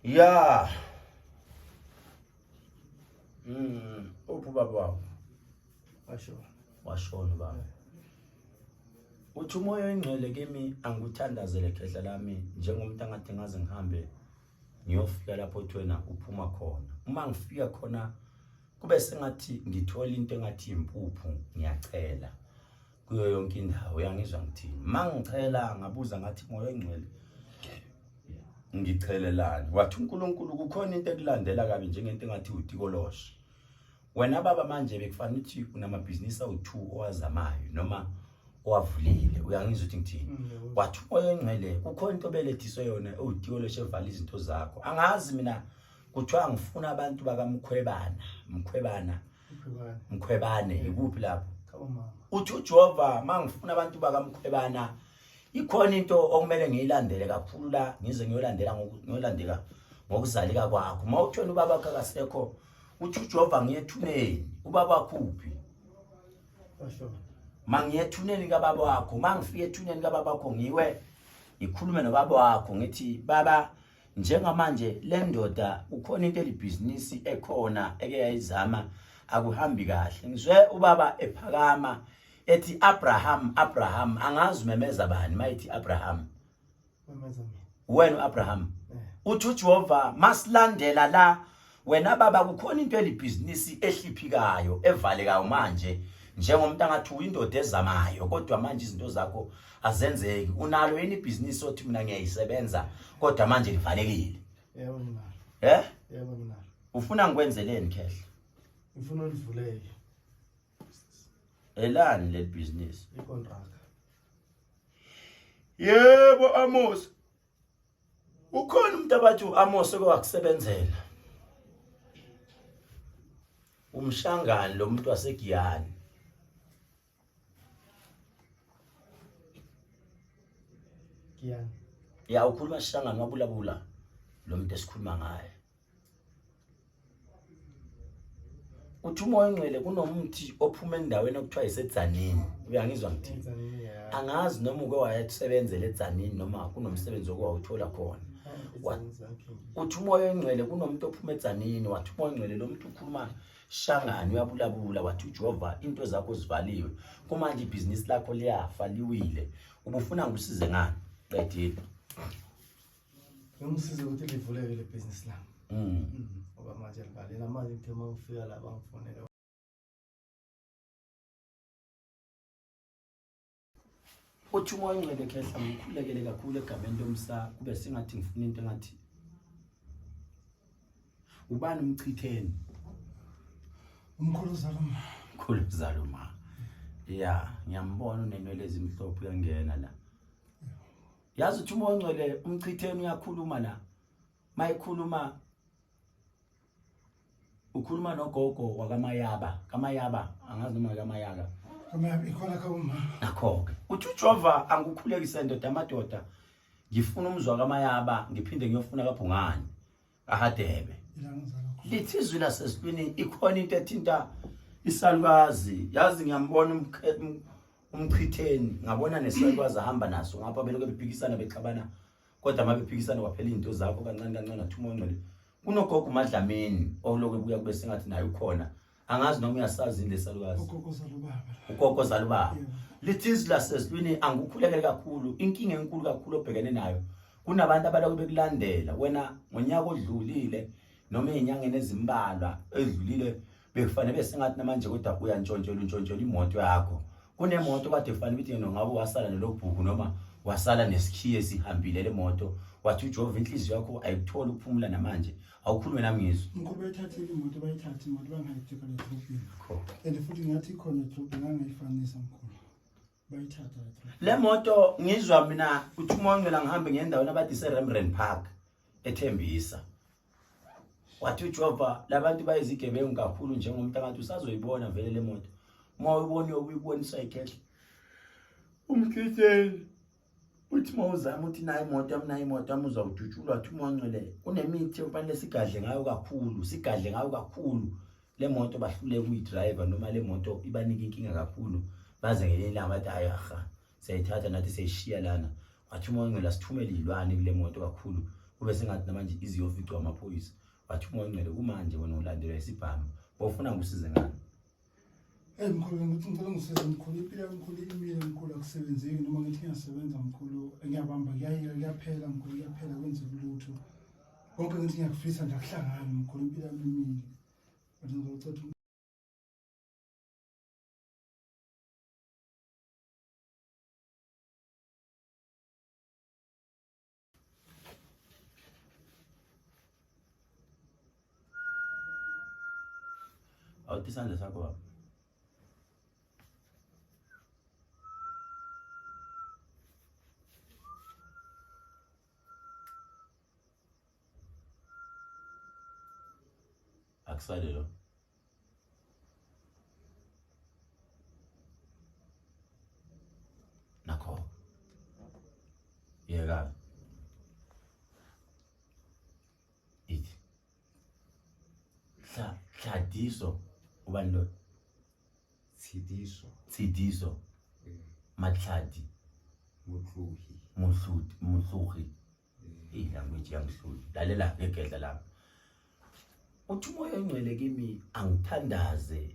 Ya. Uphi ubaba wakho? Washona. Washona ubaba. Uthi umoya oyingcwele kimi angikuthandazele khehla lami njengomuntu angathi ngaze ngihambe ngiyofika lapho othi wena uphuma khona. Uma ngifika khona kube sengathi ngithola into engathi impuphu ngiyachela kuyo yonke indawo uyangizwa ngithini mangichela ngabuza ngathi moya oyingcwele ngichelelani wathi uNkulunkulu kukhona into ekulandela kabi njengento engathi utikoloshe wena baba manje bekufanele ukuthi unamabhizinisi awu-2 owazamayo noma owavulile uyangizwa ukuthi ngithini wathi umoya oyingcwele kukhona into obelethiswe yona ewutikoloshe evala izinto zakho angazi mina kuthiwa ngifuna abantu bakamkhwebana mkhwebana mkhwebane ikuphi lapho uthi uJehova mangifuna abantu bakamkhwebana ikhona into okumele ngiyilandele kakhulu la ngize ngiyolandela ngiyolandeka ngokuzaleka kwakho uma uthwena ubaba wakho akasekho uthi uJehova ngiye ethuneni ubaba wakho uphi mangiye ethuneni kababa wakho mangifika ethuneni kababa wakho ngiwe ngikhulume nobaba wakho ngithi baba Njengamanje le ndoda ukhona into elibhizinisi ekhona eke yayizama akuhambi kahle. Ngizwe ubaba ephakama ethi Abraham Abraham angazi umemeza bani mayithi Abraham. Memeza mina. Wena uAbraham. Eh. Uthi uJehova masilandela la wena baba kukhona into elibhizinisi ehliphikayo evalekayo manje njengomuntu angathi uyindoda ezamayo kodwa manje izinto zakho azenzeki unalo yini ibhizinisi othi mina ngiyayisebenza kodwa manje livalekile Yebo nginalo. eh Yebo nginalo. ufuna ngikwenzeleni khehla Ngifuna ulivuleke elani leli bhizinisi icontract. Yebo Amos ukhona umuntu abathi uAmos oke wakusebenzela umshangani lo muntu waseGiyani Giyani. Ya ukhuluma shangani wabulabula lo muntu esikhuluma ngaye. Uthi umoya ongcwele kunomuthi ophuma endaweni okuthiwa iseDzanini. Uyangizwa ngithini? Edzanini ya. Angazi noma uke wayesebenzela eDzanini noma kunomsebenzi oke wawuthola khona. Edzanini zakhe. Uthi umoya ongcwele kunomuntu ophuma eDzanini, wathi umoya ongcwele lo muntu ukhuluma Shangani uyabulabula wathi uJehova into zakho zivaliwe kumanje ibhizinisi lakho liyafa liwile ubufuna ngikusize ngani qedile Ngimsize ukuthi livuleke le business lami. Ngoba manje livalela manje ngithe uma ngifika la bangifonela. Uthi umoya ongcwele khehla ngikhulekele kakhulu egameni lomsa kube sengathi ngifuna into engathi ubani umchitheni Umkhulu zaluma. Mkhulu zaluma ya ngiyambona unenwele ezimhlophe uyangena la yazi uthi umoya ongcwele umchitheni uyakhuluma la mayikhuluma ukhuluma nogogo wakaMayaba kaMayaba angazi noma kaMayaka Kamayaba ikhona kawuma nakho-ke uthi ujova angikukhulekise ndoda amadoda ngifuna umzwa kaMayaba ngiphinde ngiyofuna kaBhungane kaHadebe lithi izwi lasezulwini ikhona into ethinta isalukazi yazi ngiyambona umchitheni ngabona nesalukazi ahamba naso ngapha belokhu bephikisana bexabana kodwa uma bephikisana kwaphela izinto zakho kancane kancane athi umoya ongcwele kunogogo uMadlamini olokhu ebuya kube sengathi naye ukhona angazi noma uyasazi yini lesalukazi ugogo zalubaba ugogo zalubaba lithi izwi lasezulwini angikukhulekele kakhulu inkinga enkulu kakhulu obhekene nayo kunabantu abalokhu bekulandela wena ngonyaka odlulile noma ey'nyangeni ezimbalwa edlulile bekufanele sengathi namanje kodwa uyantshontshela untshontshela imoto yakho kunemoto kade kufanele ukuthi yena ngabe wasala nelobhuku noma wasala nesikhiye sihambile le moto wathi ujova inhliziyo yakho ayikutholi ukuphumula namanje awukhulume nami ngizwe mkhulu bayithathile imoto bayithathe imoto bangayithola edrobheni and futhi ngathi ikhona edrobheni angayifanisa mkhulu bayithatha le moto ngizwa mina uthi umoya ngihambe ngendaweni abathi ise-Rembrandt Park ethembisa wathi uJehova labantu bayizigebengu kakhulu njengomuntu angathi usazoyibona vele le moto uma uyibona uyibonisa ikhehla umkhitheli uthi uma uzama uthi nayo imoto yami nayo imoto yami uzawudutshulwa athi uma ongcwele kunemithi okufanele sigadle ngayo kakhulu sigadle ngayo kakhulu le moto bahluleka ukuyidrayiva noma le moto ibanika inkinga kakhulu baze ngelinye ilanga bathi hayi aha siyayithatha nathi siyayishiya lana wathi uma ongcwele asithumele iy'lwane kule moto kakhulu Kube sengathi namanje iziyoficwa amaphoyisa. Wathi umoya ongcwele kumanje wena ulandelwa isibhamu. Bofuna ngikusize ngani? Hey mkhulu, ngithi ngicela ungisize mkhulu, impilo yami mkhulu imile mkhulu, akusebenzeki noma ngithi ngiyasebenza mkhulu, ngiyabamba kuyayeka kuyaphela mkhulu, kuyaphela kwenzeka lutho. Konke ngithi ngiyakufisa nje akuhlangani mkhulu, impilo yami imile. But ngizocela Awuthi isandla sakho baba. Akusale lo. Nakho. Yeka. Ithi. Hla hladiso ubani lo? Tshidiso. Tshidiso. Matlhadi. Motlohi. Mohludi, motlohi. Ilanguage yangihlula. Lalela ngegedla lami. Uthi umoya oyingcwele kimi angithandaze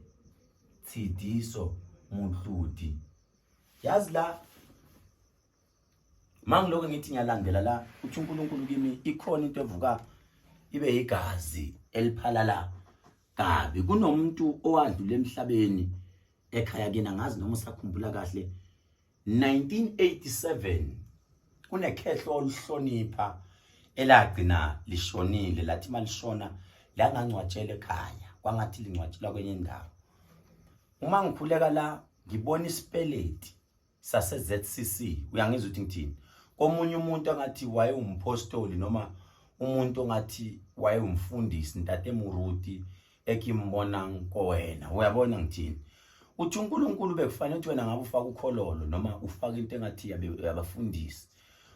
Tshidiso Mohludi. Yazi la mangiloko ngithi ngiyalandela la uthi uNkulunkulu kimi ikhona into evuka ibe igazi eliphalala kabi kunomuntu owadlula emhlabeni ekhaya kini angazi noma usakhumbula kahle 1987 kunekhehlo oluhlonipha elagcina lishonile lathi malishona langangcwatshelwa ekhaya kwangathi lingcwatshelwa kwenye indawo uma ngikhuleka la ngibona isipeleti sase ZCC uyangizwa ukuthi ngithini komunye umuntu angathi wayewumpostoli noma umuntu ongathi wayewumfundisi ntate Muruti ekimbona kowena uyabona ngithini uthi uNkulunkulu bekufanele ukuthi wena ngabe ufaka ukhololo noma ufaka into engathi yabafundisi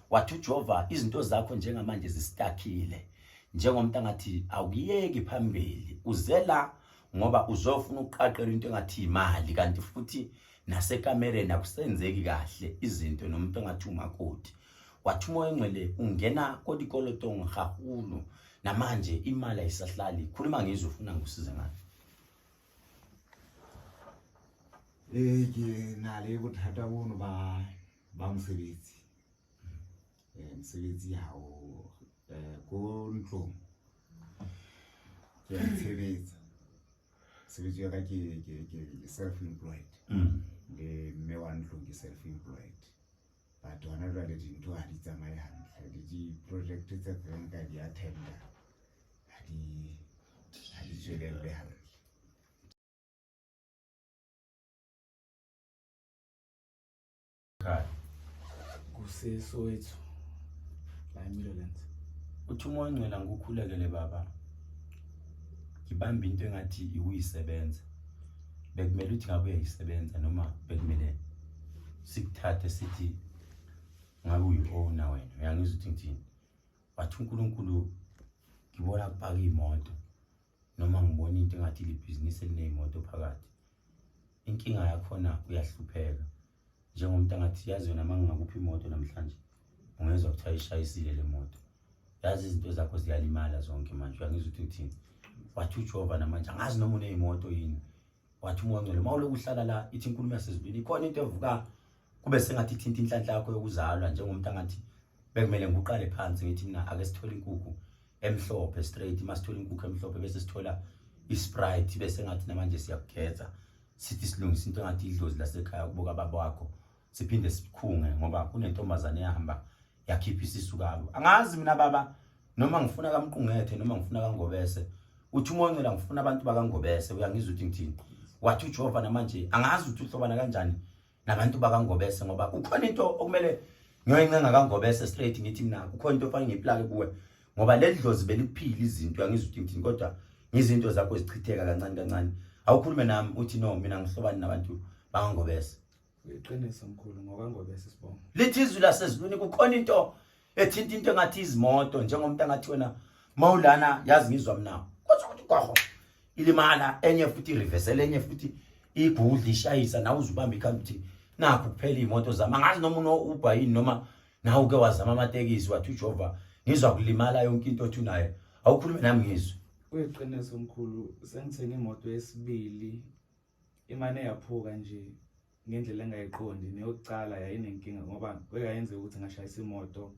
wathi uJehova izinto zakho njengamanje zisitakhile njengomuntu angathi awukuyeki phambili uzela ngoba uzofuna ukuqaqela into engathi imali kanti futhi nasekamereni akusenzeki kahle izinto nomuntu engathi umakoti wathi umoya ongcwele ungena kodikolotong hahulu namanje imali ayisahlali khuluma ngizwe ufuna ngikusize ngani. Ee, ke na le bothata bono ba ba mosebetsi. Mosebetsi ha o ko ntlong ke a itshebetsa. Mosebetsi wa ka ke self employed. Le mme wa ntlong ke self employed. But hona jwale dintho ha di tsamaye hantle le di-project tse reng ka di attenda ha di tswelelle hantle. Ekhaya. KuseSoweto la eMidlands. Uthi umoya ongcwele angikukhulekele baba. Ngibambe into engathi ikuyisebenza. Bekumele ukuthi ngabe uyayisebenza noma bekumele sikuthathe sithi ngabe uyi-owner wena. Uyangizwa ukuthi ngithini? Wathi uNkulunkulu ngibona kupaka iy'moto noma ngibona into engathi libhizinisi eliney'moto phakathi. Inkinga yakhona uyahlupheka. Njengomuntu angathi yazi wena uma ngingakupha imoto namhlanje ungezwa kuthiwa ishayisile le moto. Yazi izinto zakho ziyalimala zonke manje uyangizwa ukuthi ngithini? Wathi uJehova namanje angazi noma uney'moto yini. Wathi umoya ongcwele uma ulokhu uhlala la ithi inkulumo yasezulwini ikhona into evuka kube sengathi ithinta inhlanhla yakho yokuzalwa njengomuntu angathi bekumele ngiqale phansi ngithi mina ake sithole inkukhu emhlophe straight uma sithola inkukhu emhlophe bese sithola isprite bese ngathi namanje siyakugeza sithi silungisa into engathi idlozi lasekhaya kuboka baba wakho siphinde sikhunge ngoba kunentombazane eyahamba yakhipha isisu kabo angazi mina baba noma ngifuna kamqungethe noma ngifuna kangobese uthi umoncela ngifuna abantu bakangobese uyangizwa ukuthi ngithini wathi uJehova namanje angazi ukuthi uhlobana kanjani nabantu bakangobese ngoba kukhona into okumele ngiyoyincenga kangobese straight ngithi mina kukhona into ofanele ngiyiplake kuwe ngoba leli dlozi belikuphila izinto uyangizwa ukuthi ngithini kodwa ngizinto zakho zichitheka kancane kancane awukhulume nami uthi no mina ngihlobani nabantu bakangobese. Iqiniso mkhulu ngokaNgobese sibonga. Lithi izwi lasezulwini kukhona into ethinta into engathi izimoto njengomuntu angathi wena mawulana yazi ngizwa mina kodwa ukuthi gogo ilimala enye futhi reversele enye futhi igudla ishayisa nawe uzubamba ikhanda uthi nakho kuphela iy'moto zami angazi noma uno-uber yini noma nawe uke wazama amatekisi wathi ujova Ngizwa kulimala yonke into othi unayo. Awukhulume nami ngizwe. Kuyiqiniso mkhulu, sengithenge imoto yesibili imane yaphuka nje ngendlela engayiqondi. Neyokucala yayinenkinga ngoba kwekayenzeka ukuthi ngashayisa imoto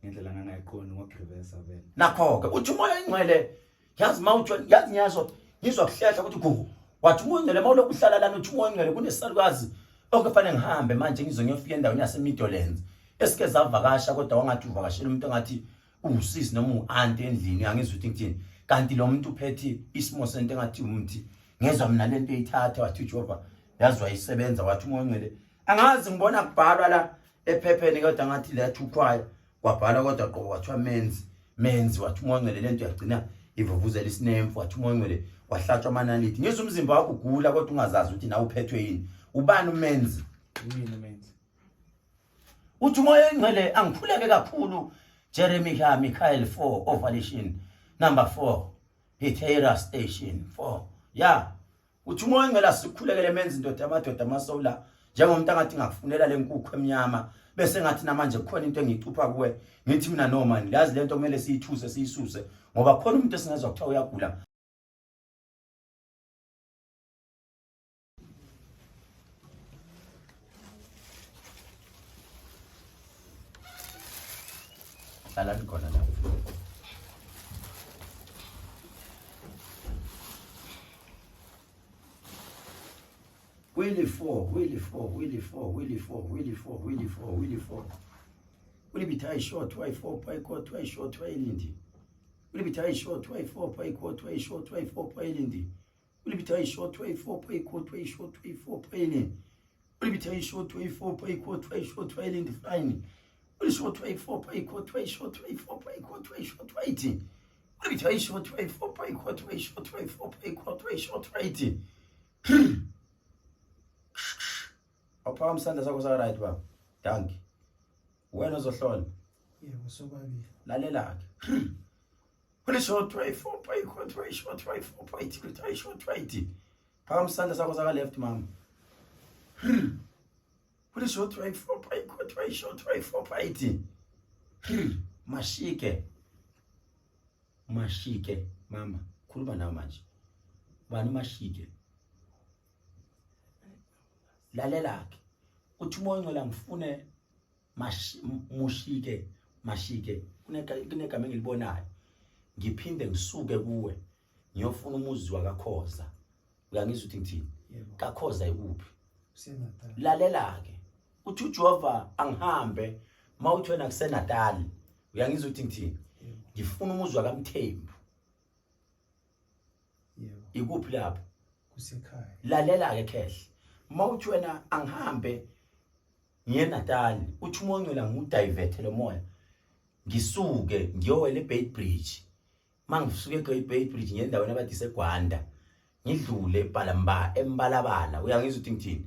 ngendlela ngangayiqondi ngokugrivesa vele. Nakho-ke uthi umoya oyingcwele yazi uma uthi yazi ngiyazwa ngizwa kuhlehla ukuthi gugu wathi umoya oyingcwele uma ulokhu uhlala lana uthi umoya oyingcwele kunesalukazi okufanele ngihambe manje ngize ngiyofika endaweni yasemidlands esike zavakasha kodwa wangathi uvakashela umuntu engathi uwusisi noma u-anti endlini angizwa ukuthi ngithini kanti lo muntu uphethe isimo sento engathi umthi ngezwa mina lento eyithatha wathi uJehova yazi wayisebenza wathi umoya ongcwele angazi ngibona kubhalwa la ephepheni kodwa ngathi lethi ukhwaya kwabhalwa kodwa qobo kwathiwa menzi menzi wathi umoya ongcwele lento yagcina ivuvuzela isinemfu wathi umoya ongcwele kwahlatshwa amanaliti ngizwa umzimba wakho ugula kodwa ungazazi ukuthi nawe uphethwe yini ubani umenzi Yini umenzi Uthi umoya oyingcwele angikhuleke kakhulu Jeremiah Michael 4 Ovalation number 4 Hiteira station 4 ya uthi umoya oyingcwele asikhulekele menza indoda amadoda amasowula njengomuntu angathi ngakufunela lenkukhu emnyama bese ngathi namanje kukhona into engicupha kuwe ngithi mina no man yazi lento kumele siyithuse siyisuse ngoba khona umuntu esingezwa kuthiwa uyagula Hlalani khona lapho. Willy 4, Willy 4, Willy 4, Willy 4, Willy 4, Willy 4, Willy 4. Willy bithayi short, why 4, pay court, why short, why lindi. Willy bithayi short, why 4, pay court, why short, why 4, pay lindi. Ulibitha ishot 24 pay ishot 24 pay Ulibitha ishot 24 pay ishot 24 fine. Ulishot 24 pay ishot 24 pay ishot 80. Ulibitha ishot 24 pay ishot 24 pay ishot 80. Awuphakamisa isandla sakho sa right baba. Dankie. Wena ozohlola. Yebo sobabili. Lalela ke. Phakamisa isandla sakho saka left mama. Mashike. Mashike mama, khuluma nawe manje. Bani mashike? Lalela ke. Uthi umoya ongcwele ngifune mushike mashike kunegama engilibonayo ngiphinde ngisuke kuwe ngiyofuna umuzi wakakhoza uyangizwa ukuthi ngithini kakhoza ikuphi lalela-ke uthi ujehova angihambe uma uthi wena kusenatali uyangizwa ukuthi ngithini ngifuna umuzi wakamthembu ikuphi lapho kusekhaya lalela-ke khehle uma uthi wena angihambe ngiye eNatal uthi umoya ongcwele ngiwudivethe lo moya ngisuke ngiyowela eBeitbridge mangisuke eBeitbridge ngiye endaweni abathi iseGwanda ngidlule eBalamba eMbalabala uyangizwa ukuthi ngithini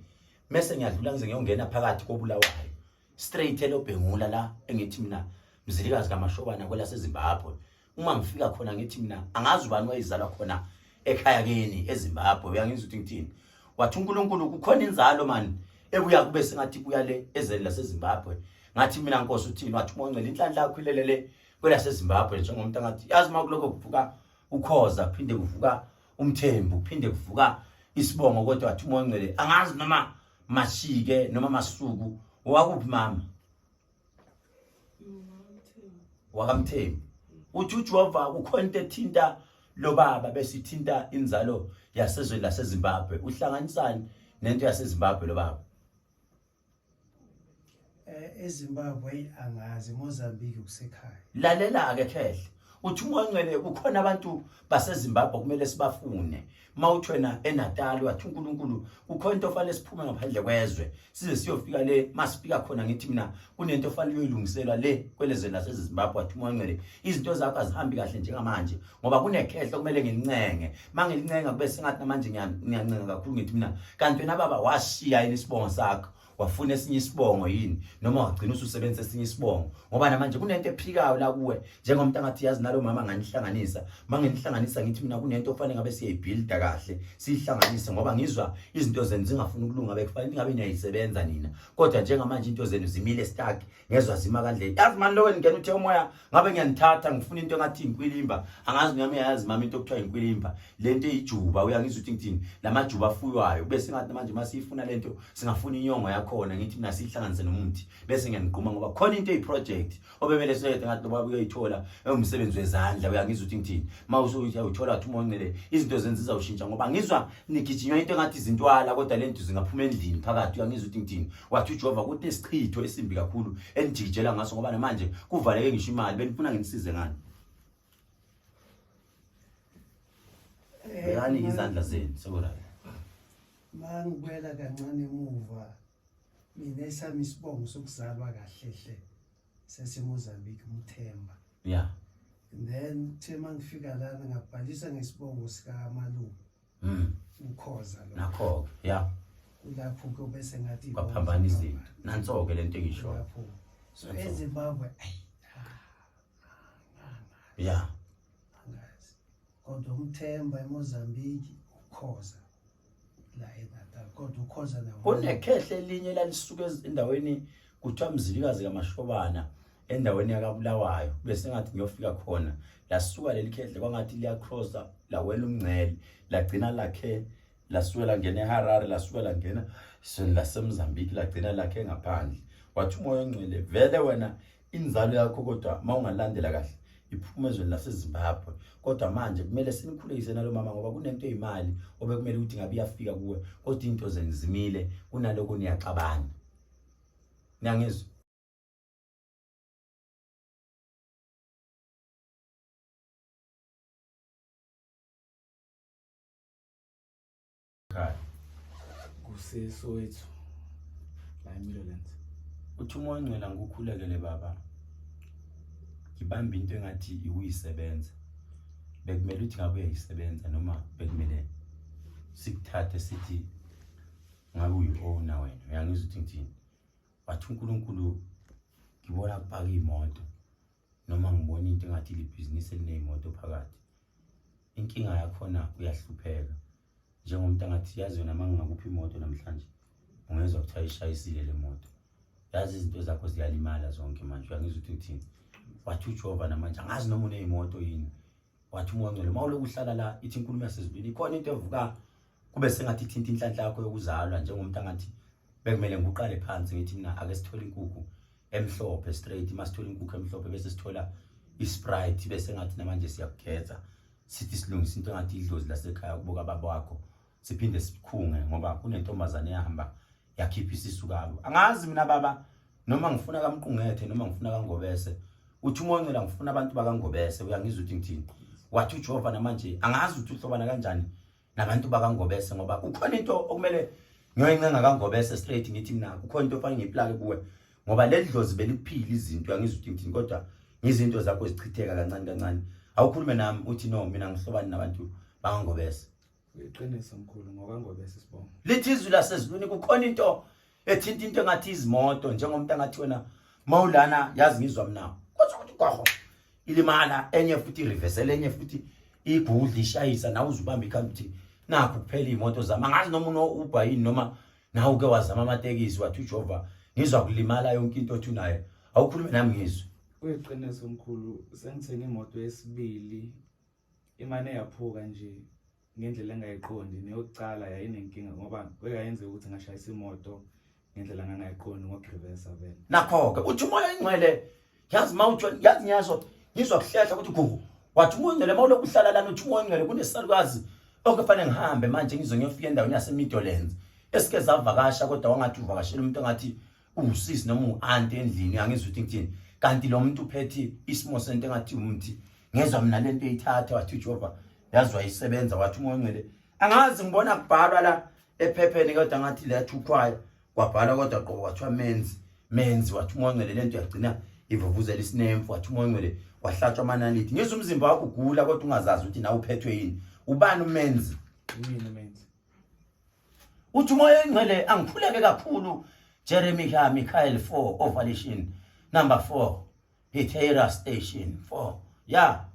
mese ngiyadlula ngize ngiyongena phakathi koBulawayo straight elobhengula la engithi mina mzilikazi kaMashobana kwelaseZimbabwe uma ngifika khona ngithi mina angazi ubani wayizalwa khona ekhaya kini eZimbabwe uyangizwa ukuthi ngithini wathi uNkulunkulu kukhona inzalo mani ebuya kube sengathi ibuya le ezweni laseZimbabwe ngathi mina nkosi uthini wathi uMongcwele inhlanhla yakho ilelele kwelaseZimbabwe njengomuntu angathi yazi uma kuloko kuvuka ukhoza kuphinde kuvuka umthembu kuphinde kuvuka isibongo kodwa wathi uMongcwele angazi noma mashike noma masuku wakuphi mama wakamthembu uthi uJehova kukhona into ethinta lo baba bese ithinta inzalo yasezweni laseZimbabwe uhlanganisani nento yaseZimbabwe lo baba eh, eZimbabwe angazi Mozambique kusekhaya lalela ke khehle uthi umoya ongcwele kukhona abantu baseZimbabwe kumele sibafune mawuthi wena eNatal wathi uNkulunkulu kukhona into ofanele siphume ngaphandle kwezwe size siyofika le masifika khona ngithi mina kunento ofanele uyoyilungiselwa le kwelezwe laseZimbabwe wathi umoya ongcwele izinto zakho azihambi kahle njengamanje ngoba kunekhehla kumele ngilincenge mangilincenga kube sengathi namanje ngiyancenga kakhulu ngithi mina kanti wena baba washiya yini isibongo sakho wafuna esinye isibongo yini noma wagcina ususebenzisa esinye isibongo ngoba namanje kunento ephikayo la kuwe njengomuntu angathi yazi nalo mama nganihlanganisa manginihlanganisa ngithi mina kunento ofanele ngabe siyayibuilda kahle siyihlanganise ngoba ngizwa izinto zenu zingafuni ukulunga bekufanele ngabe niyayisebenza nina kodwa njengamanje into zenu zimile stuck ngezwa zima kanje yazi mani lokho ngingena uthe umoya ngabe ngiyanithatha ngifuna into engathi inkwilimba angazi nami yazi mama into okuthiwa inkwilimba lento eyijuba uyangizwa ukuthi ngithini lamajuba afuywayo bese ngathi manje masiyifuna lento singafuna inyongo yakhona ngithi mina siyihlanganise nomuthi bese ngiyanigquma ngoba khona into eyiproject obemele soyede ngathi loba uyoyithola ewumsebenzi wezandla uyangizwa ukuthi ngithini uma usuyawuthola wathi umoncele izinto zenza zizawushintsha ngoba ngizwa nigijinywa into engathi izintwala kodwa le nto zingaphuma endlini phakathi uyangizwa ukuthi ngithini wathi ujehova kuthi nesichitho esimbi kakhulu enijikijela ngaso ngoba namanje kuvaleke ngisho imali benifuna nginisize ngani eh, bekani izandla zenu sekuright mangibuyela kancane emuva mina esami isibongo sokuzalwa kahle hle seseMozambique uMthemba yeah and then kuthe mangifika lana ngabhalisa ngesibongo sikamalume ukhoza lo nakho ke yeah kulapho ke bese ngathi kwaphambana izinto nanso ke lento engisho lapho so eZimbabwe ayi yeah angazi kodwa umthemba eMozambique ukhoza la eNatal kodwa ukhoza nawo kunekhehle elinye lalisuka endaweni kuthiwa Mzilikazi kaMashobana endaweni yakabulawayo bese ngathi ngiyofika khona lasuka leli khehle kwangathi liyacrossa lawela umngcele lagcina lakhe lasuka langena eHarare lasuka langena ezweni laseMozambique lagcina lakhe ngaphandle wathi umoya ongcwele vele wena inzalo yakho kodwa mawungalandela kahle iphuma ezweni laseZimbabwe kodwa manje kumele sinikhulekise nalo mama ngoba kunento eyimali obekumele ukuthi ngabe iyafika kuwe kodwa into zenu zimile kunaloko niyaxabana niyangizwa Ekhaya. KuseSoweto la eMidlands. Uthi umoya ongcwele angikukhulekele baba. Ngibamba into engathi ikuyisebenza. Bekumele ukuthi ngabe uyayisebenza noma bekumele sikuthathe sithi ngabe uyi-owner wena. Uyangizwa ukuthi ngithini? Wathi uNkulunkulu ngibona kupaka iy'moto noma ngibona into engathi libhizinisi eliney'moto phakathi. Inkinga yakhona uyahlupheka. Njengomuntu angathi yazi wena uma ngingakupha imoto namhlanje ungezwa kuthiwa ishayisile le moto. Yazi izinto zakho ziyalimala zonke manje uyangizwa ukuthi ngithini. Wathi uJehova namanje angazi noma uneyimoto yini. Wathi umoya ongcwele uma ulokhu uhlala la ithi inkulumo yasezulwini ikhona into evuka kube sengathi ithinta inhlanhla yakho yokuzalwa njengomuntu angathi bekumele ngiqale phansi ngithi mina ake sithole inkukhu emhlophe straight uma sithola inkukhu emhlophe bese sithola isprite bese ngathi namanje siyakugeza sithi silungisa into engathi idlozi lasekhaya kuboka baba wakho siphinde sikhunge ngoba kunentombazane eyahamba yakhipha isisu kabo angazi mina baba noma ngifuna kamqungethe noma ngifuna kangobese uthi umoncela ngifuna abantu bakangobese uyangizwa ukuthi ngithini wathi uJehova namanje angazi ukuthi uhlobana kanjani nabantu bakangobese ngoba kukhona into okumele ngiyoyincenga kangobese straight ngithi mina kukhona into ofanele ngiyiplake kuwe ngoba leli dlozi belikuphila izinto uyangizwa ukuthi ngithini kodwa ngizinto zakho zichitheka kancane kancane awukhulume nami uthi no mina ngihlobani nabantu bakangobese Iqiniso mkhulu ngokangobese sibonga. Lithi izwi lasezulwini kukhona into ethinta into engathi izimoto njengomuntu angathi wena mawulana yazi ngizwa mina kodwa ukuthi gogo ilimala enye futhi ireversele enye futhi igudla ishayisa nawe uzubamba ikhanda uthi nakho kuphela iy'moto zami angazi noma uno-uber yini noma nawe uke wazama amatekisi wathi ujova ngizwa kulimala yonke into othi unayo awukhulume nami ngizwe Kuyiqiniso mkhulu sengithenge imoto yesibili imane yaphuka nje ngendlela engayiqondi neyokucala yayinenkinga ngoba kwekayenzeka ukuthi ngashayisa imoto ngendlela ngangayiqondi ngokugrivesa vele nakho-ke uthi umoya oyingcwele yazi ma utsho yazi ngiyazo ngizwa kuhlehla ukuthi gugu wathi umoya oyingcwele ma ulokhu uhlala lana uthi umoya oyingcwele kunesalukazi okufanele ngihambe manje ngize ngiyofika endaweni yasemidlands esike zavakasha kodwa wangathi uvakashela umuntu engathi uwusisi noma u-anti endlini angizwa ukuthi ngithini kanti lo muntu uphethe isimo sento engathi umthi ngezwa mina lento eyithatha wathi uJehova yazi wayisebenza wathi umoya ongcwele angazi ngibona kubhalwa la ephepheni kodwa ngathi lethi ukhwaya kwabhalwa kodwa qobo kwathiwa menzi menzi wathi umoya ongcwele lento yagcina ivuvuzela isinemfu wathi umoya ongcwele kwahlatshwa amanaliti ngizwa umzimba wakho ugula kodwa ungazazi ukuthi nawe uphethwe yini ubani umenzi Yini menzi uthi umoya oyingcwele angikhuleke kakhulu Jeremiah Michael 4 Ovalation number 4 Hiteira Station 4 ya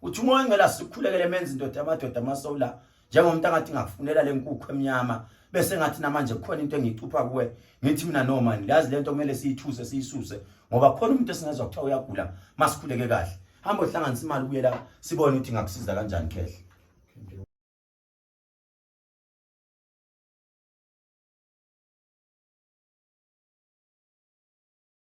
uthi umoya ngela sikhulekele menza indoda amadoda amasowula njengomuntu angathi ngakufunela lenkukhu emnyama bese ngathi namanje kukhona into engicupha kuwe ngithi mina no man yazi lento kumele siyithuse siyisuse ngoba khona umuntu esingezwa kuthiwa uyagula masikhuleke kahle hamba uhlanganisa imali ubuye la sibone ukuthi ngakusiza kanjani khehle.